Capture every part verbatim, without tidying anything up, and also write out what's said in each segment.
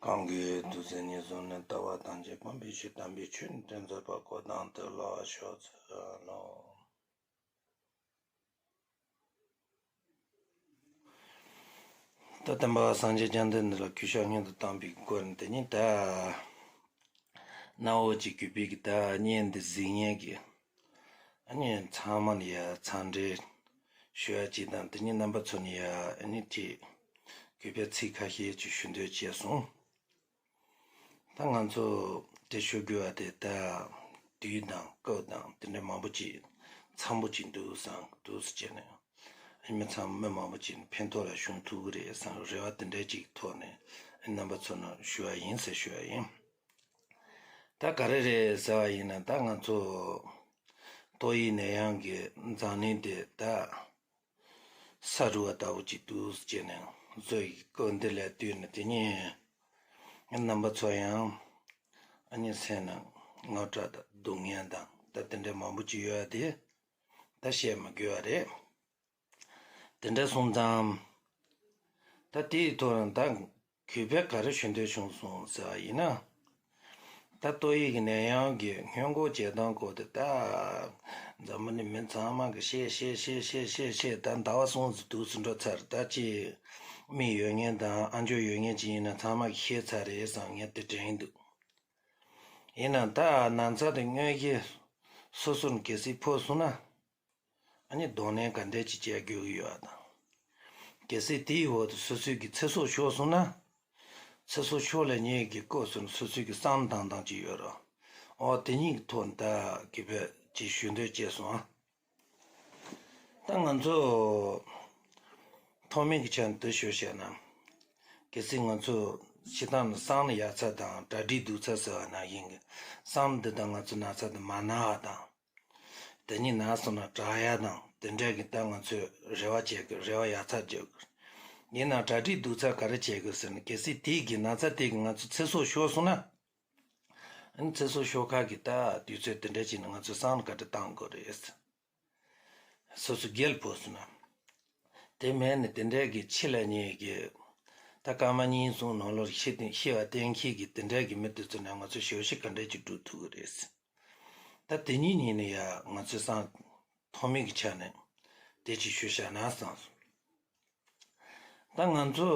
གང་གིས་ཐུགས་བརྩེ་ཉེར་བཟུང་ནས། ལྟ་བ་ཐམས་ཅད་སྤང་བའི་ཕྱིར། དམ་པའི་ཆོས་ནི་སྟོན་མཛད་པ། གོ་དང་དོན་ལ་ཕྱག་འཚལ་ལོ། ད་དམ་པ་སངས་རྒྱས་བཅོམ་ལྡན་འདས་ལ་གུས་ཕྱག་སྔོན་དུ་བཏང་བའི་སྐོར་ནི། དེ་ཉིད་ད་གནའ་བོ་ཅིག་གུས་པས་ཀྱི་ད་བརྙན་འདི་གཟིགས་མཁན་གྱི་ཨ་ནི་ཚང་མ་ནི་ཡ་འཚམས་འདྲི་ཞུ་ཡ་ཅིག་དང་། དེ་ཉིད་རྣམ་པ་ཚོ་ནི་ཡ་ཨ་ནི་ཅིག་གུས་པས་ཚིག་ཁ་ཤས་ཅིག་ཞུ་འདོད་བྱས་སོང་། ད་ང་ཚོ་དེ་ཞུ་དགོས་པ་དེ་ད་དུས་དང་སྐབས་དང་དེ་འདྲ་མང་པོ་ཅིག་འཚམ་པོ་ཅིག་འདུག་བསམ་འདུག་སེ་བྱས་ནས། ཨ་མི་ཚང་མི་མང་པོ་ཅིག་ཕན་ཐོགས་ལ་བྱུང་ཐུབ་ཀྱི་རེད་བསམ་རེ་བ་དེ་འདྲ་ཅིག་ཐོག་ནས་རྣམ་པ་ཚོ་ནང་ཞུ་བ་ཡིན་ཟེར་ཞུ་བ་ཡིན། ད་ག་རེ་རེད་ཟེར་བ་ཡིན་ན། ད་ང་ཚོ་ཏོག་དབྱིབས་ནད་ཡམས་ཀྱི་འཛམ་གླིང་འདི་ད་ས་རུབ་པ་ལྟ་བུ་ཅིག་འདུག་སེ་བྱས་ནས་བཟོ་ཡི་སྐབས་འདི་ལ་ལྟོས་ནས། དེ་ཉིད་རྣམ་པ་ཚོ་ཡང་ཨ་ནི་སེམས་ནང་དངངས་སྐྲག་དང་སྡུག་བསྔལ་དང་ད་དེ་འདྲ་མང་པོ་ཅིག་ཡོད་པ་དེ་ད་བཤད་མི་དགོས་པ་རེད། དེ་འདྲ་སོང་ཙང་ད་དེའི་ཐོག་ནས་ད་གུས་པས་ག་རེ་ཞུ་འདོད་བྱུང་སོང་ཟེར་བ་ཡིན་ན། ད་ཏོག་དབྱིབས་ཀྱི་ནད་ཡམས་ཀྱི་སྔོན་འགོག་བྱེད་སྟངས་སྐོར་དེ་ད་འཛམ་བུ་གླིང་མི་ཚང་མ་གིས་བཤད་བཤད་བཤད་བཤད་བཤད་བཤད་ད་ཟླ་བ་གསུམ་ཙམ་འདུག་སེ་འགྲོ་ཚར། ད་ཅིག་མིག་ཡོད་མཁན་དང་ཨ་མཆོག་ཡོད་མཁན་ཅིག་ཡིན་ན་ཚང་མ་གིས་ཤེས་ཚར་རེད་བསམ་ངས་དེ་དྲན་འདུག་ཡིན་ནའང་ད་ན་ཚ་དེ་དངོས་གཞི་སོ་སོར་གལ་སྲིད་ཕོག་སོང་ན། ཨ་ནི་གདོང་ལེན་ག་འདྲས་ཅིག་བྱེད་དགོས་ཀྱི་ཡོད་པ་དང་། གལ་སྲིད་དེའི་འོག་ཏུ་སོ་སོའི་གི་ཚེ་སྲོག་ཤོར་སོང་ན། ཚེ་སྲོག་ཤོར་ལ་ཉེ་གི་སྐབས་སུ་སོ་སོའི་གི་བསམ་བཏང་སྟངས་ཅིག་ཡོད་རེད། འོ་དེ་གཉིས་ཀྱི་ཐོག་ནས་ད་གི་བོད་ཅིག་ཞུ་འདོད་བྱས་སོང་ཨ། ད་ང་ཚོ་ཐོག་མའི་གི་ཆ་ནས་དེ་ཞུ་བཤད་ན། གལ་སྲིད་ང་ཚོ་སྤྱིར་བཏང་ནས་བསམ་ཡག་ཚད་དང་གྲ་སྒྲིག་སྡུག་ཚད་ཟེར་བ་ནང་བཞིན་གི་བསམ་འདི་དང་ང་ཚོ་ན་ཚ་འདི་མ་ན་བ་དང་། དེ་གཉིས་ན་སོང་ན་དྲག་ཡ་དང་དེ་འདྲ་གི་ད་ང་ཚོས་རེ་བ་བྱེད་དགོས། རེ་བ་ཡག་ཚ་བྱེད་དགོས། ཡིན་ནའང་གྲ་སྒྲིག་སྡུག་ཚ་ག་རེ་བྱེད་དགོས་ཟེར་ན། གལ་སྲིད་དེའི་གི་ན་ཚ་དེ་གི་ང་ཚོ་ཚེ་སྲོག་ཤོར་སོང་ན། ཨ་ནི་ཚེ་སྲོག་ཤོར་ཁ་གི་ད་དུས་ཚོད་དེ་འདྲ་ཅིག་ནས་ང་ཚོས་བསམ་ག་འདྲ་བཏང་དགོས་རེད། སོ་སོ་རྒྱལ་ཕོག་སོང་ན། དེ་མེད་ནས་དེ་འདྲ་གི་འཆི་ལ་ཉེ་གི་ད་སྐར་མ་གཉིས་གསུམ་ནང་ལོགས་ཤི་ཤི་བ་གཏན་འཁེལ་གི་དེ་འདྲ་གི་མི་དེ་ཚོ་ནས་ང་ཚོས་ཞབས་ཕྱི་ག་འདྲ་ཅིག་སྒྲུབ་ཐུབ་ཀྱི་རེད། ད་དེ་གཉིས་ཉིད་ནས་ཡ་ང་ཚོས་བསམ་ཐོག་མའི་གི་ཆ་ནས་དེ་ཅིག་ཞུ་བྱ་ན་བསམ་སོང་། ད་ང་ཚོ་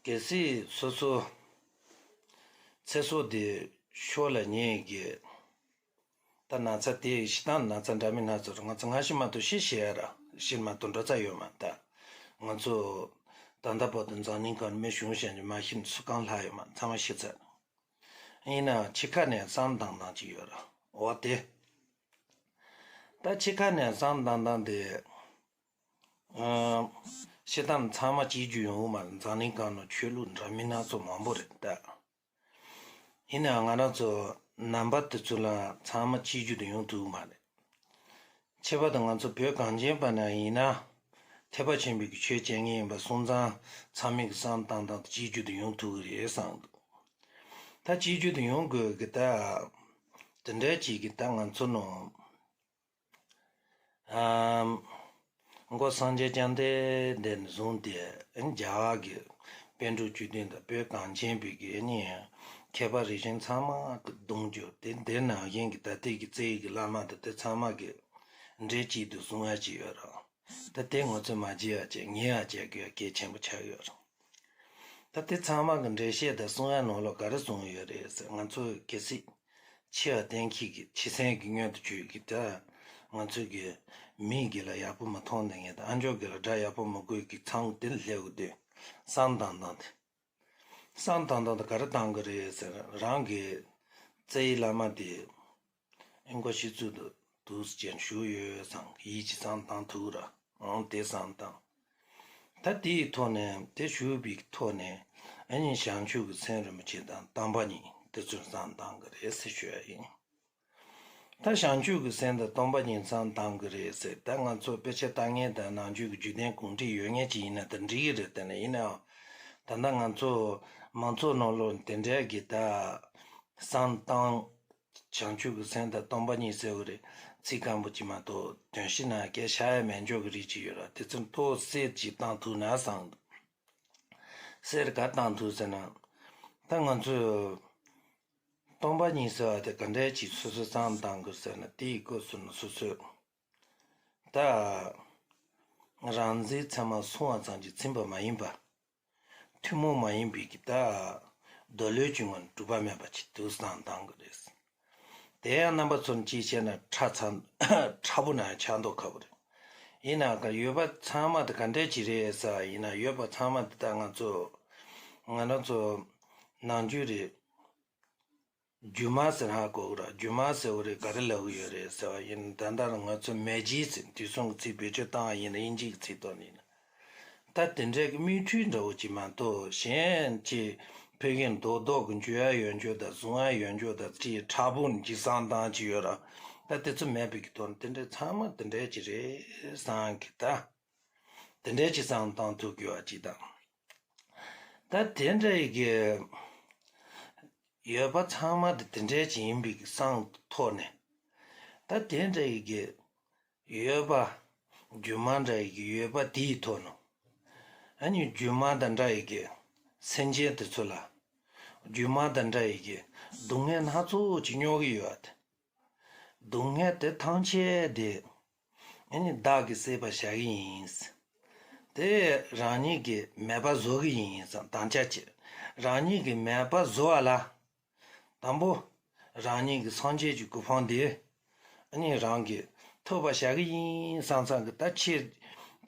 གལ་སྲིད་སོ་སོ་ཚེ་སྲོག་དེ་ཤོར་ལ་ཉེ་གི་ད་ན་ཚ་དེ་ཤི་སྟངས་ན་ཚ་འདྲ་མིན་སྣ་ཚོགས་རེད། ང་ཚོ་སྔ་ཕྱི་མ་གཏོགས་ཤི་ཤེས་ཡ་ར་ཤི་མ་གཏོགས་འགྲོ་ས་ཡོད་མ་རེད། ད་ང་ཚོ་ད་ལྟ་བར་དུ་འཛམ་གླིང་སྒང་ནས་མི་གཞུང་གཞན་གྱིས་མ་ཤི་ནི་སུ་གང་ལྷག་ཡོད་མ་རེད། ཚང་མ་ཤི་ཚར། ཡིན་ནའང་འཆི་ཁ་ནས་བསམ་བཏང་སྟངས་ཅིག་ཡོད་ར། འོ་དེ། ད་འཆི་ཁ་ནས་བསམ་བཏང་སྟངས་དེ། ཨ། ཤི་སྟངས་ཚང་མ་གཅིག་གྱུར་ཡོང་གི་མ་རེད། འཛམ་གླིང་སྒང་ནང་ཆོས་ལུགས་འདྲ་མིན་སྣ་ཚོགས་མང་པོ་རེད་ད། ཡིན་ནའང་ང་རང་ཚོ་ནང་པ་དེ་ཚོ་ལ་ཚང་མ་གཅིག་གྱུར་དུ་ཡོང་ཐུབ་ཀྱི་མ་རེད། ཁྱད་པར་དུ་ང་ཚོ་བོད་གངས་ཅན་པ་ན་ཡིན་ན། ཐེག་པ་ཆེན་པོའི་གི་ཆོས་བྱེད་མཁན་ཡིན་པ་སོང་ཙང་ཚང་མའི་གི་བསམ་བཏང་སྟངས་དེ་གཅིག་གྱུར་དུ་ཡོང་ཐུབ་ཀྱི་རེད་བསམ་འདུག་ད་གཅིག་གྱུར་དུ་ཡོང་དགོས་གི་ད། དེ་འདྲ་ཅིག་གི་ད་ང་ཚོ་ནང་། ཨམ། མགོ་སངས་རྒྱས་བཅོམ་ལྡན་འདས་ནས་བཟུང་སྟེ་རྒྱ་གར་གྱི་པཎ་གྲུབ་བཅུ་བདུན་དང་བོད་གངས་ཅན་པའི་གི་ནི་མཁས་པ་རིགས་ཅན་ཚང་མ་གི་གདུང་རྒྱུད་དེ་འདིར་ནང་བཞིན་གྱི་ད་ལྟའི་གི་རྩ་བའི་གི་བླ་མ་དང་དེ་ཚང་མ་གི་འགྲེལ་གཅིག་ཏུ་གསུང་ཡ་ཅིག་ཡོད་རེད། ད་དེ་ང་ཚོས་མ་བརྗེད་ཡ་བྱས་ངེས་ཡ་བྱེད་དགོས་ཡ་གལ་ཆེན་པོ་ཆགས་ཡོད་རེད། ད་དེ་ཚང་མ་གི་འགྲེལ་བཤད་དང་གསུང་ཡ་ནང་ལོགས་ག་རེ་གསུངས་ཡོད་རེད་ཟེར། ང་ཚོ་གལ་སྲིད་འཆི་བ་གཏན་འཁེལ་གྱི་འཆི་གསོན་གྱི་མངོན་དུ་གྱུར་གྱི་ད་ང་ཚོ་གི་མིག་གིས་ལ་ཡག་པོ་མ་མཐོང་ནས་ངས་ད་ཨ་མཆོག་གིས་ལ་སྒྲ་ཡག་པོ་མ་གོ་གི་ཚང་དེ་ལ་སླེབས་དགོས་དུས་བསམ་བཏང་སྟངས་དེ། བསམ་བཏང་སྟངས་དེ་ག་རེ་བཏང་གི་རེད་ཟེར། རང་གི་རྩ་བའི་བླ་མ་དེ། ཨེ་མགོ་ཤི་ཚུལ་དུ་འདུག་སེ་བྱས་བཞུགས་ཡོད་བསམ་ཡིད་ཀྱི་བསམ་བཏང་ཐུབ་ར། ཨང་དེ་བསམ་བཏང་། ད་དེའི་ཐོག་ནས་དེ་བཞུགས་པའི་ཐོག་ནས་ཨ་ནི་བྱང་ཆུབ་ཀྱི་སེམས་རིན་པོ་ཆེ་དང་སྟོང་པ་ཉིད་དེ་ཚོར་བསམ་བཏང་གི་རེད་ཟེར་ཞུ་ཡ་ཡིན། ད་བྱང་ཆུབ་ཀྱི་སེམས་དང་སྟོང་པ་ཉིད་བསམ་བཏང་གི་རེད་ཟེར། ད་ང་ཚོ་དཔེ་ཆ་ལྟ་མཁན་དང་ནང་ཆོས་ཀྱི་རྒྱུད་ལྡན་གུང་ཁྲན་ཡོད་མཁན་ཅིག་ཡིན་ན་ད་འགྲིག་གི་རེད། དེ་ནས་ཡིན་ནའང་ད་ལྟ་ང་ཚོ་མང་ཚོགས་ནང་ལོགས་དེ་འདྲའི་གི་ད་བསམ་བཏང་། བྱང་ཆུབ་ཀྱི་སེམས་དང་སྟོང་པ་ཉིད་ཟེར་བ་རེད། ཚིག་སྐམ་པོ་ཅིག་མ་གཏོགས་དོན་ཕྱི་ནང་སྐད་ཆ་ཡ་མེད་འཇོག་གི་རིགས་ཅིག་ཡོད་ར། དེ་ཚོ་ཏོག་ཙམ་ཅིག་བཏང་ཐུབ་ན་བསམ་འདུག་གསེར་ག་བཏང་ཐུབ་ཟེར་ན། ད་ང་ཚོས་སྟོང་པ་ཉིད་ཟེར་བ་དེ་ག་འདྲས་ཅིག་སོ་སོས་བསམ་བློ་བཏང་དགོས་ཟེར་ན། དེའི་སྐབས་སུ་ནི་སོ་སོས་ད་རང་འཛིན་ཚད་མར་སོང་བ་ཙམ་གྱིས་ཚིམ་པ་མ་ཡིན་པ། ཐུན་མོང་མ་ཡིན་པའི་གི་ད་འདོད་ལུས་ཀྱི་ངོ་ནས་གྲུབ་པ་མེད་པ་ཅིག་ཏུ་བསམ་བློ་བཏང་དགོས་རེད། དེ་ཡང་རྣམ་པ་ཚོར་ཅིག་བཤད་ན་ཕྲ་ཚ་ཕྲ་པོ་ན་ཡང་ཆགས་མདོག་ཁ་པོ་རེད། ཡིན་ནའང་ཡོད་པ་ཚང་མ་དེ་ག་འདྲས་ཅིག་རེད་ཟེར་བ་ཡིན་ན། ཡོད་པ་ཚང་མ་དེ་ད་ང་ཚོ་ང་རང་ཚོ་ནམ་རྒྱུན་རེད། རྒྱུ་མ་ཟེར་ཧ་གོ་གི་རེད། རྒྱུ་མ་ཟེར་བ་རེད། ག་རེ་ལབ་གི་ཡོད་རེད་ཟེར་བ་ཡིན་ན། ད་ལྟ་ང་ཚོ་མེ་ཇི་ཟེར་དུས་གསུམ་གྱི་ཚིག་བེད་སྤྱོད་བཏང་བ་ཡིན་ན། དབྱིན་ཇིའི་ཚིག་ཐོག་ནས་ཡིན་ན། ད་དེ་འདྲའི་གི་མིག་འཕྲུལ་འདྲ་བོ་ཅིག་མ་གཏོགས། གཞན་གྱི་ཕ་གིར་རྡོག་རྡོག་གི་འཇུ་ཡ་ཡོད་འཇུ་དང་བཟུང་ཡ་ཡོད་འཇུ་དང་ཅིག་ཕྲ་པོ་ནི་ཅིག་བསམ་བློ་བཏང་ཅིག་ཡོད་ར། ད་དེ་ཚོ་མེད་པའི་གི་དོན་དེ་འདྲའི་ཚང་མ་དེ་འདྲའི་ཅིག་རེད་བསམ་གི། ད་དེ་འདྲའི་ཅིག་བསམ་བློ་བཏང་ཐུབ་དགོས་པ་ཅིག་དང་། ད་དེ་འདྲའི་གི་ཡོད་པ་ཚང་མ་དེ་དེ་འདྲའི་ཅིག་ཡིན་པའི་གི་བསམ་ཐོག་ནས། ད་དེ་འདྲའི་གི་ཡོད་པ་སྒྱུ་མ་འདྲ་ཡི་གི་ཡོད་པ་དེའི་ཐོག་ནས། ཨ་ནི་སྒྱུ་མ་དང་འདྲ་ཡི་གི་སེམས་ཅན་དེ་ཚོ་ལ་སྒྱུ་མ་དང་འདྲ་ཡི་གི་སྡུག་བསྔལ་སྣ་ཚོགས་ཅིག་མྱོང་གི་ཡོད་པ་དེ། སྡུག་བསྔལ་དེ་ཐམས་ཅད་དེ་ཨ་ནི་བདག་གིས་བསད་པར་བྱ་གི་ཡིན། དེ་རང་ཉིད་ཀྱིས་མེད་པ་བཟོ་གི་ཡིན་བསམ། དམ་བཅའ་བྱེད། རང་ཉིད་ཀྱིས་མེད་པ་བཟོ་བ་ལ། དང་པོ། རང་ཉིད་ཀྱི་སངས་རྒྱས་ཀྱི་གོ་འཕང་དེ་ཨ་ནི་རང་གིས་ཐོབ་པར་བྱ་གི་ཡིན་བསམ་བསམ་གི། ད་ཁྱི་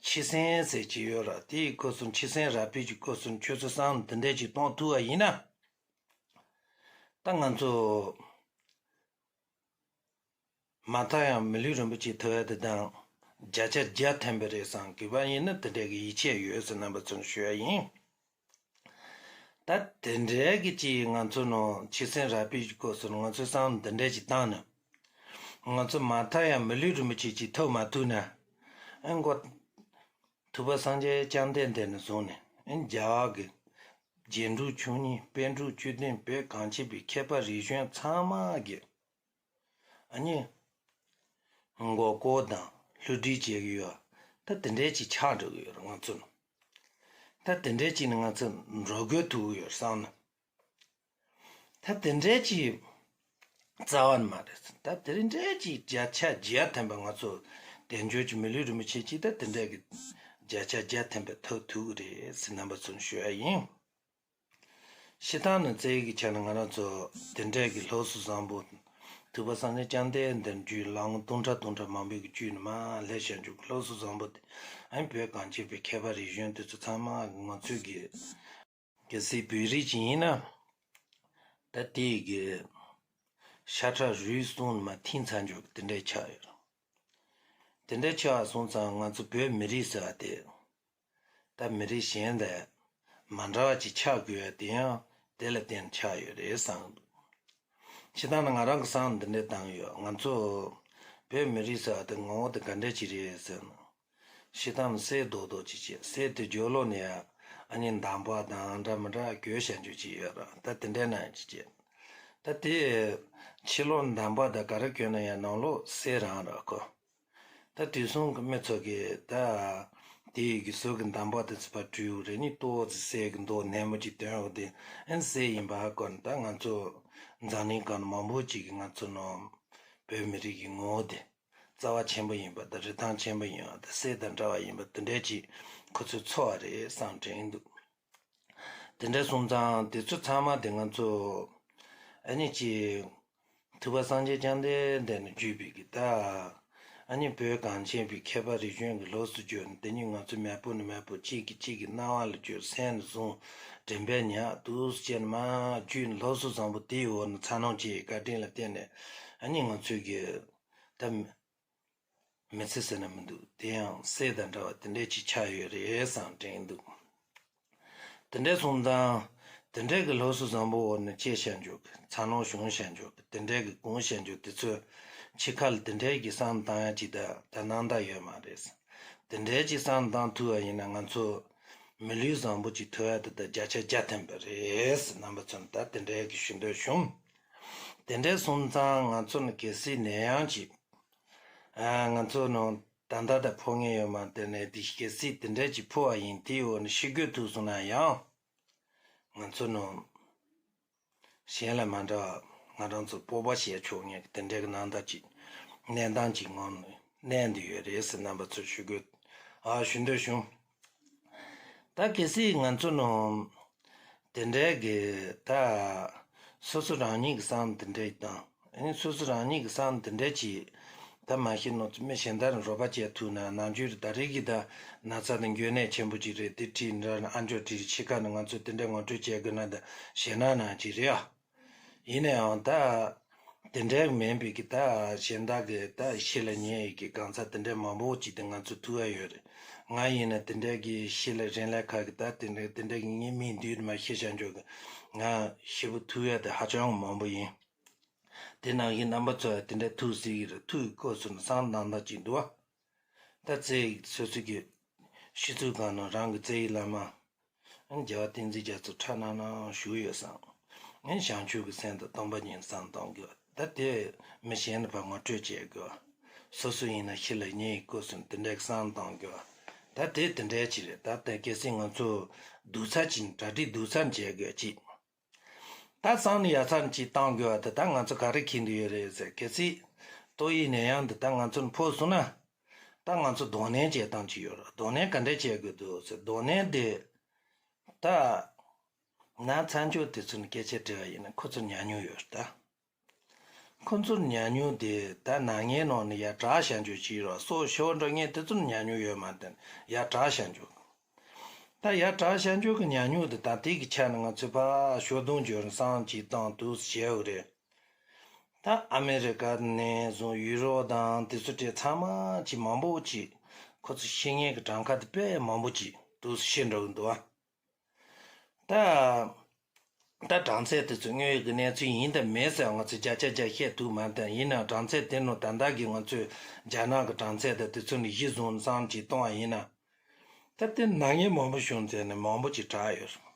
ཁྱི་སེང་ཟེར་གྱི་ཡོད་ར། དེའི་སྐབས་སུ་ཁྱི་སེང་རལ་པའི་གི་སྐབས་སུ་ཁྱོད་ཚོ་བསམ་བློ་འདི་འདྲས་ཅིག་གཏོང་ཐུབ་པ་ཡིན་ན། ད་ང་ཚོ་མ་མཐའ་ཡང་མི་ལུས་རིན་པོ་ཆེ་ཐོབ་ཡ་དེ་དང་བརྒྱ་ཆ་བརྒྱ་མཐུན་པ་རེད་བསམ་གི་བ་ཡིན་ན། དེ་འདྲའི་གི་ཡིད་ཆེས་ཡོད་ཟེར་རྣམ་པ་ཚོར་ཞུ་ཡ་ཡིན། ད་དེ་འདྲའི་གི་ཅིག་ང་ཚོ་ནང་ཁྱི་སེང་རལ་པའི་སྐབས་སུ་ང་ཚོའི་བསམ་བློ་འདི་འདྲའི་ཅིག་བཏང་ན། ང་ཚོ་མ་མཐའ་ཡང་མི་ལུས་རིན་པོ་ཆེ་ཅིག་ཐོབ་མ་ཐུབ་ན། ཨེ་མགོ། ཐུབ་པ་སངས་རྒྱས་བཅོམ་ལྡན་འདས་ནས་བཟུང་ནས། ཨེ་རྒྱ་གར་གྱི་རྒྱན་དྲུག་མཆོག་གཉིས། པཎ་གྲུབ་བཅུ་བདུན། བོད་གངས་ཅན་པའི་མཁས་པ་རིག་གཞུང་ཚང་མ་གི་ཨ་ནི་མགོ་སྐོར་དང་བསླུ་བྲིད་བྱེད་ཀྱི་ཡོད། ད་དེ་འདྲའི་ཅིག་ཆགས་འགྲོ་གི་ཡོད་རེད་ང་ཚོ་ནང་། ད་དེ་འདྲའི་ཅིག་ནི་ང་ཚོ་འགྲོ་དགོས་ཐུག་གི་ཡོད་བསམ་ན། ད་དེ་འདྲའི་ཅིག་རྩ་བ་ནས་མ་རེད། ད་དེ་འདྲའི་ཅིག་བརྒྱ་ཆ་བརྒྱ་མཐུན་པ་ང་ཚོ་དལ་འབྱོར་གྱི་མི་ལུས་རིན་པོ་ཆེ་ཅིག་ད་དེ་འདྲའི་གི་བརྒྱ་ཆ་བརྒྱ་མཐུན་པ་ཐོབ་ཐུབ་ཀྱི་རེད་ཟེར་རྣམ་པ་ཚོར་ཞུ་ཡ་ཡིན། སྤྱིར་བཏང་ནས་བཙལ་གྱི་ཆ་ནས་ང་རང་ཚོ་དེ་འདྲའི་གི་ལྷུགས་སུ་བཟང་པོ། ཐུབ་པ་སངས་རྒྱས་བཅོམ་ལྡན་འདས་རྒྱུད་ལམ་སྟོང་ཕྲག་སྟོང་ཕྲག་མང་པོའི་གི་བཅུད་ནས་མར་སླེབས་བཞག་རྒྱུ་གི་ལྷུགས་སུ་བཟང་པོ་དེ། ཨ་ནི་བོད་གངས་ཅན་པའི་མཁས་པ་རིག་གཞུང་དེ་ཚོ་ཚང་མ་ང་ཚོའི་གི་གལ་སྲིད་བོད་རིགས་ཅིག་ཡིན་ན། ད་དེའི་གི་ཤ་ཁྲག་རུས་གསུམ་མར་ཐིམ་ཚར་རྒྱུ་དེ་འདྲའི་ཆགས་ཡོད། དེ་འདྲའི་ཆགས་སོང་ཙང་ང་ཚོ་བོད་མི་རིགས་ཟེར་བ་དེ། ད་མི་རིགས་གཞན་དང་མ་འདྲ་བ་ཅིག་ཆགས་དགོས་ཡ་དེ་ཡང་དེ་ལ་བརྟེན་ཆགས་ཡོད་རེད་བསམ་གི་འདུག་སྤྱིར་བཏང་ནས་ང་རང་གི་བསམ་འདི་འདྲ་བཏང་ཡོད། ང་ཚོ་བོད་མི་རིགས་ཟེར་བ་དེ་ངོ་བོ་དེ་ག་འདྲ་ཅིག་རེད་ཟེར་ན། སྤྱིར་བཏང་ནས་གསེར་རྡོག་རྡོག་ཅིག་བྱས། གསེར་དེ་སྦྱོར་ཀློག་ནས་ཡ་ཨ་ནི་འདམ་བག་དང་འདྲ་མི་འདྲ་གོས་བྱ་རྒྱུ་ཅིག་ཡོད་ར། ད་དེ་འདྲ་ན་ཅིག་བྱས། ད་དེ་ཕྱི་ལོགས་འདམ་བག་དང་ག་རེ་གྱོན་ན་ཡང་ནང་ལོགས་གསེར་རང་ར་ཁོ། ད་དུས་གསུམ་གྱི་མི་ཚོ་གིས་ད་དེའི་གི་ཟུར་གྱི་འདམ་བག་དེ་ཚོ་ཕར་བཀྲུས་ཡོད་རེད། ནི་ཏོག་ཙི་གསེར་གྱི་མདོག་ནེ་མོ་ཅིག་སྟོན་ཡོད་དེ། ཨན་གསེར་ཡིན་པ་ཧ་གོ་ནས། ད་ང་ཚོ་འཛམ་གླིང་སྒང་ནས་མང་པོ་ཅིག་གིས་ང་ཚོ་ནང་བོད་མི་རིགས་ཀྱི་ངོ་བོ་དེ་རྩ་བ་ཆེན་པོ་ཡིན་པ་དང་རིན་ཐང་ཆེན་པོ་ཡིན་པ་དང་གསེར་དང་འདྲ་བ་ཡིན་པ་དེ་འདྲའི་ཅིག་ཁོ་ཚོས་ཚོར་བ་རེད་བསམ་དྲན་འདུག་དེ་འདྲ་སོང་ཙང་དེ་ཚོ་ཚང་མ་དེ་ང་ཚོ་ཨ་ནི་ཅིག་ཐུབ་པ་སངས་རྒྱས་བཅོམ་ལྡན་འདས་ནས་བརྒྱུད་པའི་གི་ད། ཨ་ནི་བོད་གངས་ཅན་པའི་མཁས་པ་རིག་གཞུང་གི་ལོགས་སུ་བརྒྱུད་ནས། དེ་ཉིད་ང་ཚོ་མེས་པོ་ནས་མེས་པོ། གཅིག་གིས་གཅིག་གི་རྣ་བ་ལ་བརྒྱུད། སེམས་ནས་བཟུང་། དྲན་པས་ཉར། འདུག་སེ་བྱས་ནས་མར་བརྒྱུད་ནས་ལོགས་སུ་བཟང་པོ་དེའི་འོག་ནས་ཚ་ནང་ཅིག་བཀའ་དྲིན་ལ་བརྟེན་ནས། ཨ་ནི་ང་ཚོའི་གི་ད་མི་ཚེ་ཟེར་ན་མི་འདུག་དེ་ཡང་གསེར་དང་འདྲ་བ་དེ་འདྲས་ཅིག་ཆགས་ཡོད་རེད་བསམ་དྲན་འདུག་དེ་འདྲ་སོང་ཙང་། དེ་འདྲའི་གི་ལོགས་སུ་བཟང་པོ་འོག་ནས་སྐྱེས་བཞག་རྒྱུ། ཚ་ནང་བྱུང་བཞག་རྒྱུ། དེ་འདྲའི་གི་གོམས་བཞག་རྒྱུ་དེ་ཚོས་ཕྱི་ཁ་ལ་དེ་འདྲའི་གི་བསམ་བཏང་ཡ་ཅིག་ད་ད་སྣང་དག་ཡོད་མ་རེད། དེ་འདྲའི་ཅིག་བསམ་བཏང་ཐུབ་པ་ཡིན་ན། ང་ཚོ་མི་ལུས་བཟང་པོ་ཅིག་ཐོབ་ཡ་དེ་ད་བརྒྱ་ཆ་བརྒྱ་ཐམ་པ་རེད། རྣམ་པ་ཚོ་ད་དེ་འདྲའི་གི་ཞུ་འདོད་བྱུང་། དེ་འདྲ་སོང་ཙང་ང་ཚོ་ནི་གལ་སྲིད་ནད་ཡམས་ཅིག་ཨ། ང་ཚོ་ནང་ད་ལྟ་ད་ཕོག་མཁན་ཡོད་མ་རེད། དེ་ནས་དེ་གལ་སྲིད་དེ་འདྲ་ཅིག་ཕོག་པ་ཡིན། དེའི་འོག་ནས་ཤི་དགོས་ཐུག་སོང་ན་ཡང་། ང་ཚོ་ནང་ གཞན་ལ་མ་འདྲ་བ་ང་རང་ཚོ་སྤོབས་པ་བྱས་ཆོག་མཁན་གྱི་དེ་འདྲའི་གི་ནང་ད་ཅིག་གནས་སྟངས་ཅིག་ངང་ནས་གནས་འདི་ཡོད་རེད་ཟེར་རྣམ་པ་ཚོར་ཞུ་དགོས། ཨ་ཞུ་འདོད་བྱུང་། ད་གལ་སྲིད་ང་ཚོ་ནང་དེ་འདྲའི་གི་ད་སོ་སོ་རང་ཉིད་ཀྱི་བསམ་དེ་འདྲའི་དང་ཨ་ནི་སོ་སོ་རང་ཉིད་ཀྱི་བསམ་དེ་འདྲའི་ཅིག་ད་མ་ཤེས་ནོ་མི་གཞན་དག་ནི་རོགས་པ་བྱེད་ཐུབ་ན་ནམ་རྒྱུན་ད་རེས་ཀྱི་ད་ན་ཚ་དང་འགོས་ནད་ཆེན་པོ་ཅིག་རེད། དེ་བྲིས་འདྲ་ཨ་འཇོག་བྲིས་ཕྱི་ཁ་ནས་ང་ཚོ་དེ་འདྲའི་ངོ་སྤྲོད་བྱེད་དགོས་ན་ད་ཞེད་སྣང་ནང་ཅིག་རེད་ཨ། ཡིན་ན་ཡང་ད་དེ་འདྲའི་མིན་པའི་གི་ད་གཞན་དག་གི་ད་ཤི་ལ་ཉེ་ཡི་གི་གང་ཚ་དེ་འདྲའི་མང་པོ་ཅིག་དེ་ང་ཚོ་ཐུག་ཡ་ཡོད་རེད། ང་ཡིན་ན་དེ་འདྲའི་གི་ཤི་ལ་རིན་ལས་ཁ་གི་ད་དེ་འདྲའི་དེ་འདྲའི་གི་ངའི་མིང་བསྡུས་མ་ཤེས་བྱ་འཇོག་གི་ང་ཤི་བོ་ཐུག་ཡ་དེ་ཧ་ཅང་མང་པོ་ཡིན། དེ་ནང་བཞིན་རྣམ་པ་ཚོ་དེ་འདྲ་ཐུག་སྲིད་ཀྱི་རེད། ཐུག་གི་སྐབས་སུ་ནི་བསམ་དང་དང་ཅིག་འདུག་བ། ད་རྩེ་ཡི་སོ་སོ་གི་ཤི་ཚུལ་གང་ན་རང་གི་རྩེ་ཡི་བླ་མ་རྒྱལ་བ་བསྟན་འཛིན་རྒྱ་མཚོ་ཁྲ་ནང་ན་བཞུགས་ཡོད་སང་། བྱང་ཆུབ་ཀྱི་སེམས་དང་སྟོང་པ་ཉིད་བསམ་གཏོང་དགོས། ད་དེ་མི་གཞན་ལ་ཕར་ངོ་སྤྲོད་བྱེད་དགོས། སོ་སོ་ཡིན་ན་ཤི་ལ་ཉེ་ཡི་སྐབས་སུ་ནི་དེ་འདྲའི་བསམ་གཏོང་དགོས། ད་དེ་དེ་འདྲའི་ཅིག་རེད། ད་དེ་གལ་སྲིད་ང་ཚོ་སྡུག་ཚ་ཅིག་གྲ་སྒྲིག་སྡུག་ཚ་བྱེད་དགོས་ཅིག་ད་སང་ནི་ཡ་ཚ་ནི་ཅིག་བཏང་དགོས་བ་དེ་ད་ང་ཚོ་ག་རེ་འཁྱེར་འདུག་ཡོད་རེད་ཟེར། གལ་སྲིད་ཏོག་དབྱིབས་ནད་ཡམས་འདི་ད་ང་ཚོ་ནི་ཕོག་སོང་ན་ད་ང་ཚོ་གདོང་ལེན་བྱེད་སྟངས་ཅིག་ཡོད་རེད། གདོང་ལེན་ག་འདྲས་བྱེད་དགོས་འདུག་ཟེར། གདོང་ལེན་དེ་ད་ན་ཚ་མཆོག་དེ་ཚོ་ནི་སྐད་ཆ་དྲི་བ་ཡིན་ན་ཁོ་ཚོར་ཉན་མྱོང་ཡོད་རེད་ད། ཁོ་ཚོར་ཉན་མྱོང་དེ་ད་ནང་ངའི་ནང་ནས་ཡར་དྲག་བཞག་འཇོག་ཅིག་རོགས་སྲོག་ཤོར་འགྲོ་མཁན་དེ་ཚོར་ཉན་མྱོང་ཡོད་མ་གཏོགས་ཡར་དྲག་བཞག་འཇོག་ད་ཡར་དྲག་བཞག་འཇོག་གི་ཉན་མྱོང་དེ་ད་ལྟའི་གི་ཆ་ནས་ང་ཚོས་ཕར་ཤོག་སྡོང་འཇོག་བསམ་ཅིག་བཏང་འདུག་བྱས་ཡོད་རེད། ད་ཨ་མེ་རི་ཀ་ནས་བཟུང་ཡུ་རོབ་དང་དེ་ཚོ་དེ་ཚང་མ་ཅིག་མང་པོ་ཅིག་ཁོ་ཚོ་ཤི་མཁན་གི་གྲངས་ཀ་དེ་དཔེ་མང་པོ་ཅིག་འདུག་ཤི་འགྲོ་གི་འདུག་ཨ། ད། ད་གྲངས་ཚད་དེ་ཚོ་དངོས་ཡོད་ཀྱི་གནས་ཚུལ་ཡིན་དང་མིན་ཟེར་ང་ཚོས་བརྒྱ་ཆ་བརྒྱ་བཤད་ཐུབ་མ་རེད། ཡིན་ནའང་གྲངས་ཚད་དེ་ནང་ད་ལྟ་གི་ང་ཚོས་རྒྱ་ནག་གི་གྲངས་ཚད་དང་དེ་ཚོ་ནས་གཞི་བཟུང་བསམ་གྱིས་གཏོང་བ་ཡིན་ན། ད་དེ་ནང་ངས་མང་པོ་བྱུང་ཚེ་ནས་མང་པོ་ཅིག་དྲག་ཡོད་སོང་།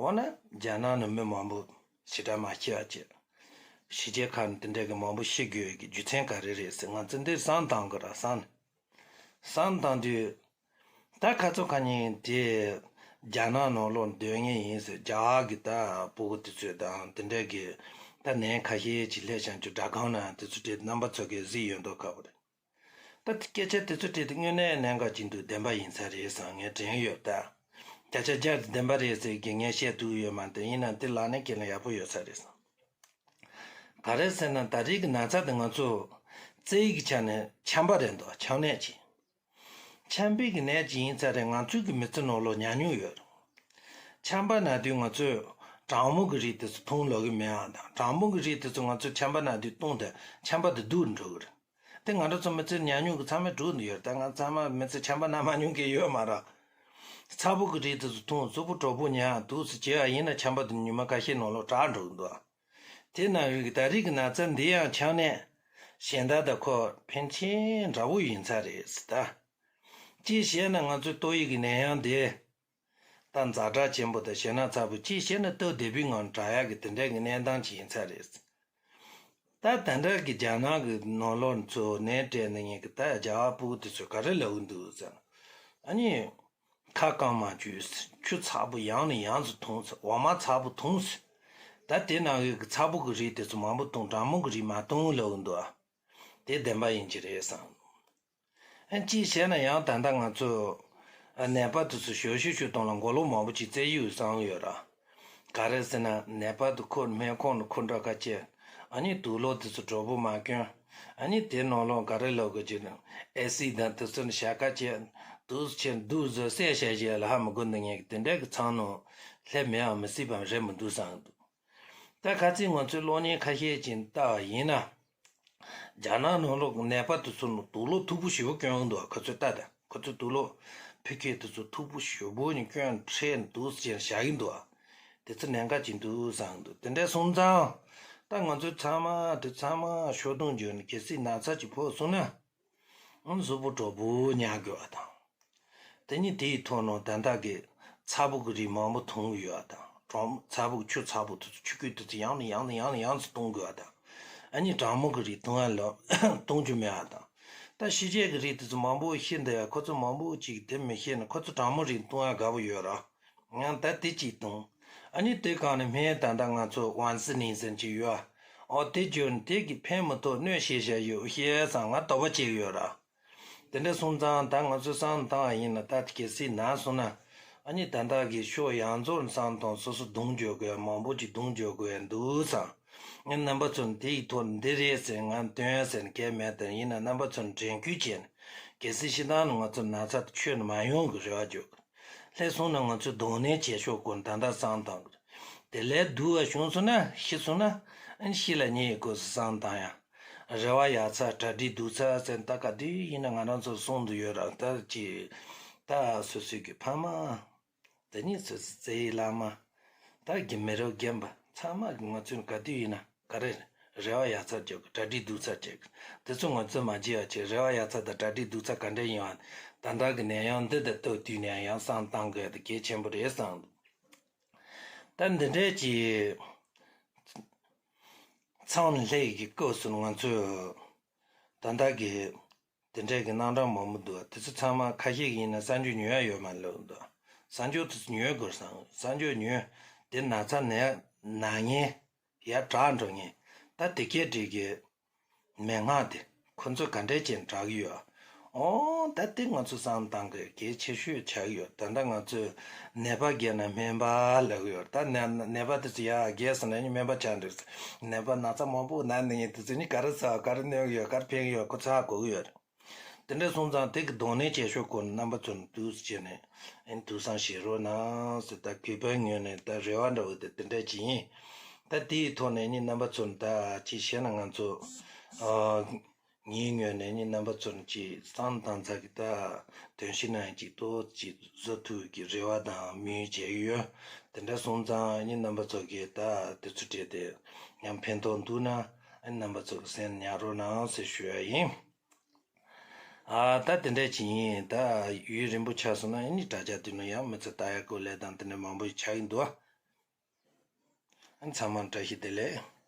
འོ་ན་རྒྱ་ནག་ནས་མི་མང་པོ་ཞེ་དྲག་མ་ཤི་བ་བྱས། ཕྱི་རྒྱལ་ཁག་ནས་དེ་འདྲ་གི་མང་པོ་ཤི་དགོས་ཀྱི་རྒྱུ་མཚན་ག་རེ་རེད་ཟེར་ང་ཚོ་འདིར་བསམ་བཏང་དགོས་ར་བསམ་ནས། བསམ་བཏང་དུས། ད་ཁ་ཚོ་ཁ་ཉིན་དེ་རྒྱ་ནག་ནང་ལོགས་སྡོད་མཁན་ཡིན་ཟེར། རྒྱ་གར་གི་ད་ཕྲུ་གུ་དེ་ཚོས་དང་དེ་འདྲ་གི་ད་ནས་ཁ་ཤས་ཅིག་སླེབས་བྱང་ཆུབ་སྒྲ་གང་ན་དེ་ཚོ་དྲིས་རྣམ་པ་ཚོ་གིས་གཟིགས་ཡོད་མདོག་ཁ་པོ་རེད། ད་དེ་སྐད་ཆ་དེ་ཚོ་དྲིས་དེ་དངོས་གནས་གནད་འགག་ཅིག་འདུག་བདེན་པ་ཡིན་ས་རེད་བསམ་ངས་དྲན་ཡོད། ད་བརྒྱ་ཆ་བརྒྱ་དེ་བདེན་པ་རེད་ཟེར་གི་ངས་བཤད་ཐུབ་ཡོད་མ་རེད། ཡིན་ན་དེ་ལག་ནས་ཁས་ལེན་ཡག་པོ་ཡོད་ས་རེད་བསམ། ག་རེ་ཟེར་ན་ད་རེས་ཀྱི་ན་ཚ་དེ་ང་ཚོ་རྩ་བའི་ཆ་ནས་ཆམ་པ་རེད་འདུག་ཆམ་ནད་ཅིག་ཆམ་པའི་གི་ནད་ཅིག་ཡིན་ཚར་རེད། ང་ཚོའི་གི་མི་ཚེ་ནང་ལོགས་ཉམས་མྱོང་ཡོད་རེད། ཆམ་པ་ན་དུས་ང་ཚོས་གྲང་མོ་གི་རིགས་དེ་ཚོ་འཐུང་ལོ་གི་མེད་ཨང་དང་། གྲང་མོ་གི་རིགས་དེ་ཚོ་ང་ཚོས་ཆམ་པ་ན་དུས་བཏུང་དེ་ཆམ་པ་དེ་སྡུག་འགྲོ་གི་རེད། དེ་ང་རང་ཚོ་མི་ཚེ་ཉམས་མྱོང་གི་ཚང་མས་གྲུབ་འདུག་ཡོད་རེད། ད་ང་ཚང་མ་མི་ཚེ་ཆམ་པ་ན་མ་མྱོང་མཁན་ཡོད་མ་རེད། ཚ་པོ་གི་རིགས་དེ་ཚོ་འཐུང་གཟུགས་པོ་དྲོ་པོ་ཉལ་འདུག་སེ་བྱས་ཡ་ཡིན་ན་ཆམ་པ་དེ་ཉི་མ་ཁ་ཤས་ནང་ལོགས་དྲག་འགྲོ་གི་འདུག་དེ་ན་རིགས་ད་རིགས་ཀྱི་ན་ཚ་འདི་ཡང་ཆམ་ནད་གཞན་དག་དང་ཁོ་ཕན་ཆད་འདྲ་བོ་ཡིན་ས་རེད་ཟེར། ད་ཅི་བྱས་ན་ང་ཚོའི་ཏོག་དབྱིབས་ཀྱི་ནད་ཡམས་འདི་ད་ཛ་དྲག་ཆེན་པོ་དང་ཞེད་སྣང་ཚ་པོ་ཅི་བྱས་ན་སྟབས་བདེ་པོའི་ངང་དྲག་ཡག་གི་དེ་འདྲ་གི་གནས་སྟངས་ཅིག་ཡིན་ས་རེད། ད་ད་འདྲ་གི་རྒྱ་ནག་གི་ནང་ལོགས་ཚོ་ནད་སྤྲད་ནས་ངེད་ཀྱི་ད་རྒྱ་བ་ཕྲུ་གུ་དེ་ཚོས་ག་རེ་ལབ་གི་འདུག་ཟེར་ན། ཨ་ནི། ཁ་སྐམ་མ་བཅུག་ཟེར། ཆུ་ཚ་པོ་ཡང་ནས་ཡང་དུ་འཐུང་ཟེར། འོ་མ་ཚ་པོ་འཐུང་ཟེར། ད་དེ་ནང་གི་ཚ་པོ་གི་རིགས་དེ་ཚོ་མང་པོ་འཐུང་། གྲང་མོ་གི་རིགས་མ་འཐུང་ལབ་གི་འདུག་ཨ། དེ་བདེན་པ་ཡིན་གྱི་རེད་བསམ། ཨ་ཅི་བྱས་ན་ཡང་ད་ལྟ་ང་ཚོ་ནད་པ་དེ་ཚོ་ཞོ་ཤུ་ཤུ་གཏོང་ལ་མགོ་ལོག་མང་པོ་ཅིག་བཙལ་ཡོད་བསམ་ཡོད་ར། ག་རེ་ཟེར་ན་ནད་པ་དེ་ཁོ་སྨན་ཁང་ནས་ཁོ་འདྲ་ཁ་ཅེ། ཨ་ནི་དུག་ལོག་དེ་ཚོ་གྲོགས་པོ་མ་གྱོན། ཨ་ནི་དེ་ནང་ལོགས་ག་རེ་ལབ་དགོས་ཀྱི་རེད། ཨེ་སི་དང་དེ་ཚོ་ནི་བྱ་དཀའ་ཅེ། དུག་ཆེ་དུག་བཟོ་སེ་བྱ་བྱེད་ལ་ཧ་མི་གོ་འདུག་ངས་དེ་འདྲའི་གི་ཚང་ནང་སླེབས་མེད་ཨང་མི་སྲིད་པའང་རེད་མི་འདུག་བསམ་གི་འདུག་ད་ཁ་ཚིག་ང་ཚོའི་གློག་བརྙན་ཁ་ཤས་ཅིག་ལྟ་བ་ཡིན་ན། རྒྱ་ནག་ནང་ལོགས་ནད་པ་དེ་ཚོ་ནང་དུག་ལོག་མཐུག་པོ་ཞེ་པོ་གྱོན་གི་འདུག་ཁོ་ཚོས་ལྟ་དང་ཁོ་ཚོས་དུག་ལོག་ཕི་ཁེ་དེ་ཚོ་མཐུག་པོ་ཞེ་པོ་ནི་གྱོན་ཁྲེལ་འདུག་ཟེར་བཞག་གི་འདུག་དེ་ཚོ་ནད་འགག་ཅིག་འདུག་བསམ་གི་འདུག་དེ་འདྲ་སོང་ཙང་། ད་ང་ཚོ་ཚང་མ་དེ་ཚང་མ་ཤོག་སྡོང་འཇོག་ནས་གལ་སྲིད་ན་ཚ་ཅིག་ཕོག་སོང་ན། གཟུགས་པོ་དྲོ་པོ་ཉལ་དགོས་པ་དང་། དེ་ནི་དེའི་ཐོག་ནང་ད་ལྟ་གི་ཚ་པོ་གི་རིགས་མང་པོ་འཐུང་གི་ཡོད་པ་དང་། གྲང་ཚ་པོ་ཆུ་ཚ་པོ་དེ་ཚོ་ཆུ་ཁོལ་དེ་ཚོ་ཡང་ནས་ཡང་ནས་ཡང་ནས་ཡང་དུ་གཏོང་དགོས་པ་དང་། ཨ་ནི་གྲང་མོ་གི་རིགས་འཐུང་ཡ་ལ་གཏོང་རྒྱུ་མེད་པ་དང་། ད་ཕྱི་རྒྱལ་གི་རིགས་དེ་ཚོ་མང་པོ་ཤི་འདི་ཡ་ཁོ་ཚོ་མང་པོ་ཅིག་དེ་མི་ཤེས་ན་ཁོ་ཚོ་གྲང་མོ་རིགས་འཐུང་ཡ་དགའ་པོ་ཡོད་ར། ཡང་ད་དེ་གཅིག་དང་། ཨ་ནི་དེ་གང་ནས་སྨན་ད་ལྟ་ང་ཚོ་ཝང་སི་ནིང་ཟེར་གྱི་ཡོད། ཨོ་དེ་བརྒྱུད་ནས་དེ་གི་ཕན་མི་ཐོགས་གནོད་བྱེད་བྱ་ཡོད་ཤེས་ཙང་ང་དོགས་པ་བྱེད་ཀྱི་ཡོད་ར། དེ་འདྲ་སོང་ཙང་ད་ང་ཚོས་བསམ་བཏང་བ་ཡིན་ན་ད་གལ་སྲིད་ན་སོང་ན། ཨ་ནི་ད་ལྟ་གི་ཕྱོགས་ཡང་རྫོགས་བསམ་བཏང་སོ་སོ་གདོང་འགྱོ་དགོས་མང་པོ་ཅིག་གདོང་འགྱོ་དགོས་འདུག་ཙང་། ངས་རྣམ་པ་ཚོར་དེ་ཡི་ཐོག་འདི་རེད་ཟེར་ང་སྟོན་ཟེར་གལ་མེད་དེ་ཡིན་ན་རྣམ་པ་ཚོར་དྲན་སྐུལ་བྱས་ནས་གལ་སྲིད་ཕྱི་ནང་ནས་ང་ཚོ་ན་ཚ་ཆོད་ནས་མ་ཡོང་གི་རེ་བ་བཅོལ། སླེབས་སོང་ན་ང་ཚོས་གདོང་ལེན་བྱེད་ཕྱོགས་སྐོར་ད་ལྟ་བསམ་བཏང་གི་རེད། དེ་ལས་སྡུག་པ་བྱུང་སོང་ན་ཤི་སོང་ན་ཨ་ནི་ཤི་ལ་ཉེ་ཡི་སྐབས་སུ་བསམ་བཏང་ཡ། རེ་བ་ཡག་ཚ་གྲ་སྒྲིག་སྡུག་ཚ་ཟེར་ད་ག་དུས་ཡིན་ན་ང་རང་ཚོ་གསུང་དུ་ཡོད་ར་ད་ཅི། ད་སོ་སོའི་གི་ཕ་མ། དེ་ཉིད་སོ་སོའི་བཙའ་ཡི་བླ་མ། ད་གི་མི་རབས་རྒན་པ་ཚང་མ་གི་ང་ཚོས་ག་དུས་ཡིན་ན་ག་རེ་རེ་བ་ཡག་ཚ་རྒྱག་གི་གྲ་སྒྲིག་སྡུག་ཚ་བྱེད་གི་དེ་ཚོ་ང་ཚོས་མ་བརྗེད་ཡ་ཆེད་རེ་བ་ཡག་ཚ་དང་གྲ་སྒྲིག་སྡུག་ཚ་ག་འདྲ་ཡིན་བ་ད་ལྟ་གི་ནད་ཡམས་འདི་དང་སྟབས་བསྟུན་ནས་ཡང་བསམ་བཏང་དགོས་ཡ་དེ་གལ་ཆེན་པོ་རེད་བསམ་འདུག་ད་འདི་འདྲའི་གི་མཚམས་ལྷོད་ཀྱི་སྐབས་སུ་ང་ཚོས་ད་ལྟ་གི་དེ་འདྲའི་གི་རྣམ་གྲངས་མང་པོ་འདུག་དེ་ཚོ་ཚང་མ་ཁ་ཤས་ཀྱིས་ཡིན་ན་གསར་འགྱུར་ཉོ་ཡ་ཡོད་མ་ལབ་འདུག་གསར་འགྱུར་དེ་ཚོ་ཉོ་དགོས་བསམ། གསར་འགྱུར་ཉོས་དེ་ན་ཚ་ནད་ན་མཁན་ཡ་དྲག་འགྲོ་མཁན་ད་དེ་གས་འདྲ་གི་མན་ངག་དེ་ཁོ་ཚོ་ག་འདྲས་ཅན་དྲག་གི་ཡོད། ཨོ་ད་དེ་ང་ཚོ་བསམ་བཏང་གི་གལ་ཆེ་ཤོས་ཆགས་ཀྱི་ཡོད། ད་ལྟ་ང་ཚོས་ནད་པ་རྒྱག་ན་སྨན་པ་ལབ་ཀྱི་ཡོད། ད་ནད་ནད་པ་དེ་ཚོ་ཡ་རྒྱག་ཟེར་ན་ནི་སྨན་པ་ཆགས་འགྲིག་ནད་པ་ན་ཚ་མང་པོ་ན་ནི་དེ་ཚོ་ནི་ག་རེ་ཟ་ག་རེ་གནོད་ཀྱི་ཡོད་ག་རེ་ཕན་གྱི་ཡོད་ཁོ་ཚོ་ཧ་གོ་གི་ཡོད་རེད། དེ་འདྲ་སོང་ཙང་དེ་གི་གདོང་ལེན་བྱེད་ཕྱོགས་སྐོར་རྣམ་པ་ཚོར་འདུག་སེ་བྱས་ནས་ཨེ་ཐུགས་བསམ་བཞེས་རོགས་གནང་ཟེར། ད་གུས་པའི་ངོས་ནས་ད་རེ་བ་འདྲ་བོ་དེ་དེ་འདྲ་ཅིག་ཡིན། ད་དེའི་ཐོག་ནས་ནི་རྣམ་པ་ཚོར་ད་ཅིག་བཤད་ན་ང་ཚོ་ཨ་ངའི་ངོས་ནས་ནི་རྣམ་པ་ཚོར་ཅིག་བསམ་བཏང་ཚར་གི་ད་དོན་ཕྱི་ནང་ཅིག་ཏོག་ཙམ་བཟོ་ཐུབ་ཀྱི་རེ་བ་དང་དམིགས་ཡུལ་བྱས་ཡོད། དེ་འདྲ་སོང་ཙང་ནི་རྣམ་པ་ཚོ་གིས་ད་དེ་ཚོ་བྲིས་ཏེ་ཡང་ཕན་ཐོགས་འདུག་ན་རྣམ་པ་ཚོ་གིས་གསན་ཉར་རོགས་གནང་ཟེར་ཞུ་ཡ་ཡིན། ཨ་ད་དེ་འདྲ་ཅིག་ཡིན། ད་ཡུན་རིང་པོ་ཆགས་སོང་ན་ཨ་ནི་དྲ་རྒྱ་དེ་ནང་ཡང་མི་ཚེ་ལྟ་ཡ་སྐོར་ལས་དང་དེ་འདྲ་མང་པོ་ཞིག་ཆགས་ཀྱི་འདུག་ཨ་ཚང་མར་བཀྲ་ཤིས་བདེ་ལེགས།